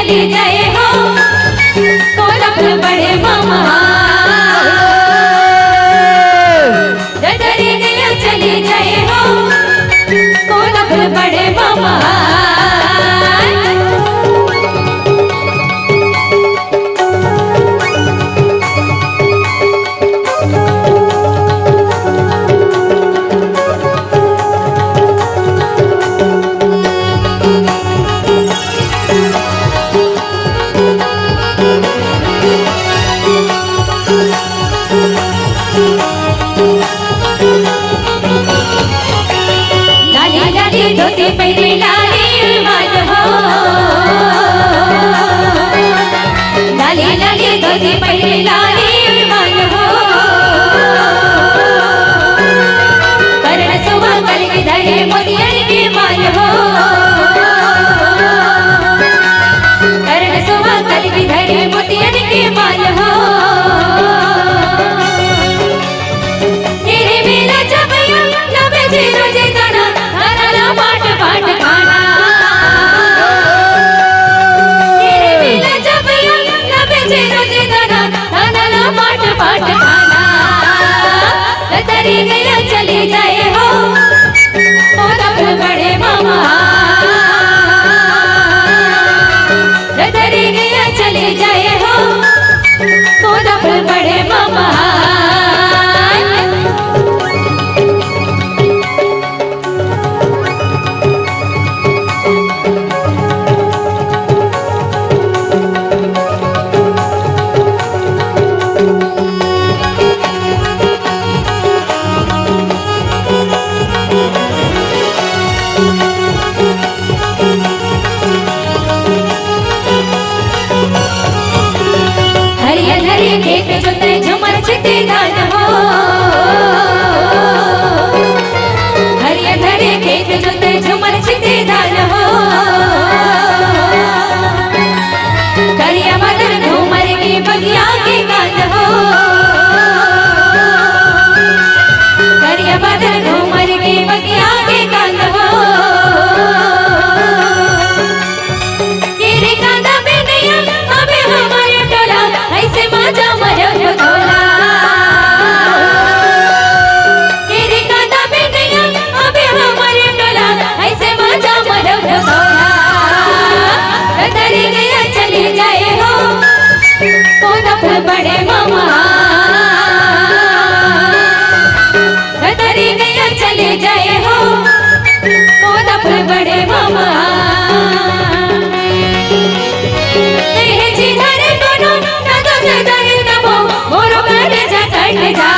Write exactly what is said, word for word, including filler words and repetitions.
चली जाए हो, कोदफुल बड़े मामा। गदरी गया चली जाए हो, कोदफुल बड़े मामा। लाली लाली धोती पहिरे लाली रुमाल हो, लाली लाली धोती पहिरे लाली रुमाल हो। करण सुवा कलगी धरे मोतियन के माल हो, करण सुवा कलगी धरे मोतियन के माल हो। तेरे मेरा जबया नबे जीरो जे दाना, दाना ला बाट बाट खाना। तेरे मेरा जबया नबे जीरो जे दाना, दाना ला बाट बाट खाना। गदरी गया चली जाए हो, कोदफुल बड़े मामा। गदरी गया चली जाए हो, कोदफुल बड़े मामा। हरिया धरे खेत जोते झुमर छिते धान हो, हरिया धरे खेत जोते झुमर छिते धान हो। करिया बादर घूमर के बगिया के कांद हो, करिया बादर घूमर के बगिया के कांद हो। तेरे कांदा पे नैया, अबे हमारे टोला, ऐसे माजा मरब तोला। तेरे कांदा पे नैया, अबे हमारे टोला, ऐसे माजा मरब तोला। गदरी गया चली जाए हो, कोदफुल बड़े मामा। गदरी गया चली जाए हो, कोदफुल बड़े मामा। कहे जी धरे कोनो, ना तो से धरे तबो, मोरो कलेजा कट जा।